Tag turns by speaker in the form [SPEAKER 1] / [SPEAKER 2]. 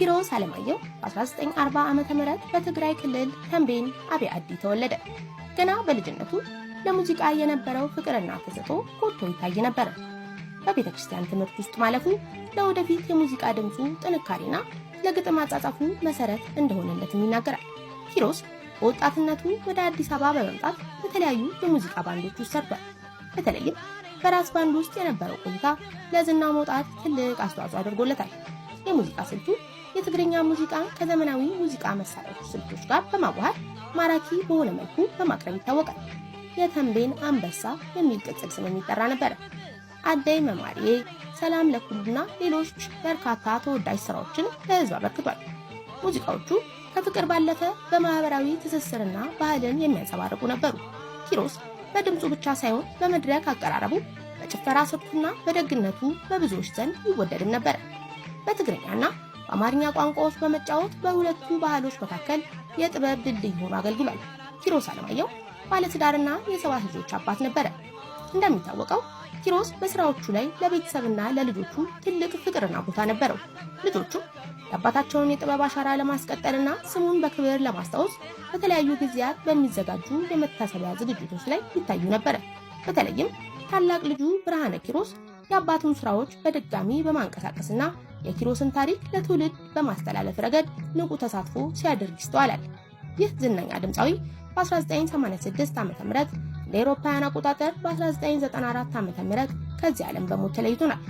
[SPEAKER 1] ኪሮስ አለማየሁ በ1940 ዓ.ም በትግራይ ክልል ተንቤን አብይ አዲ ተወለደ። ገና በልጅነቱ ለሙዚቃ የነበረው ፍቅርና ተሰጥኦ ጎልቶ ይታይ ነበር። በቤተ ክርስቲያን ትምህርት ውስጥ ማለፉ ለወደፊት የሙዚቃ ድምፁ ጥንካሬና ለግጥም አጻጻፉ መሰረት እንደሆነለትም ይናገራል። ኪሮስ በወጣትነቱ ወደ አዲስ አበባ በመምጣት በተለያዩ የሙዚቃ ባንዶች ውስጥ ሰርቷል። በተለይም በራስ ባንድ ውስጥ የነበረው ቆይታ ለዝና መውጣት ትልቅ አስተዋጽኦ አድርጎለታል። የሙዚቃ ስልቱ የትግርኛ ሙዚቃን ከዘመናዊ ሙዚቃ መሳሪያዎች ስልቶች ጋር በማዋሃድ ማራኪ በሆነ መልኩ በማቅረብ ይታወቃል። የተንቤን አንበሳ የሚል ቅጽል ስም የሚጠራ ነበር። አደይ መማሪዬ፣ ሰላም ለኩሉና ሌሎች በርካታ ተወዳጅ ስራዎችን ለህዝብ አበርክቷል። ሙዚቃዎቹ ከፍቅር ባለፈ በማህበራዊ ትስስርና ባህልን የሚያንጸባርቁ ነበሩ። ኪሮስ በድምፁ ብቻ ሳይሆን በመድረክ አቀራረቡ፣ በጭፈራ ስልቱና በደግነቱ በብዙዎች ዘንድ ይወደድም ነበር። በትግርኛና በአማርኛ ቋንቋዎች በመጫወት በሁለቱ ባህሎች መካከል የጥበብ ድልድይ ሆኖ አገልግሏል። ኪሮስ አለማየሁ ባለትዳርና የሰባት ልጆች አባት ነበረ። እንደሚታወቀው ኪሮስ በስራዎቹ ላይ ለቤተሰብና ለልጆቹ ትልቅ ፍቅርና ቦታ ነበረው። ልጆቹ የአባታቸውን የጥበብ አሻራ ለማስቀጠልና ስሙን በክብር ለማስታወስ በተለያዩ ጊዜያት በሚዘጋጁ የመታሰቢያ ዝግጅቶች ላይ ይታዩ ነበረ። በተለይም ታላቅ ልጁ ብርሃነ ኪሮስ የአባቱን ስራዎች በድጋሚ በማንቀሳቀስና የኪሮስን ታሪክ ለትውልድ በማስተላለፍ ረገድ ንቁ ተሳትፎ ሲያደርግ ይስተዋላል። ይህ ዝነኛ ድምፃዊ በ1986 ዓ.ም እንደ አውሮፓውያን አቆጣጠር በ1994 ዓ.ም ከዚህ ዓለም በሞት ተለይቶናል።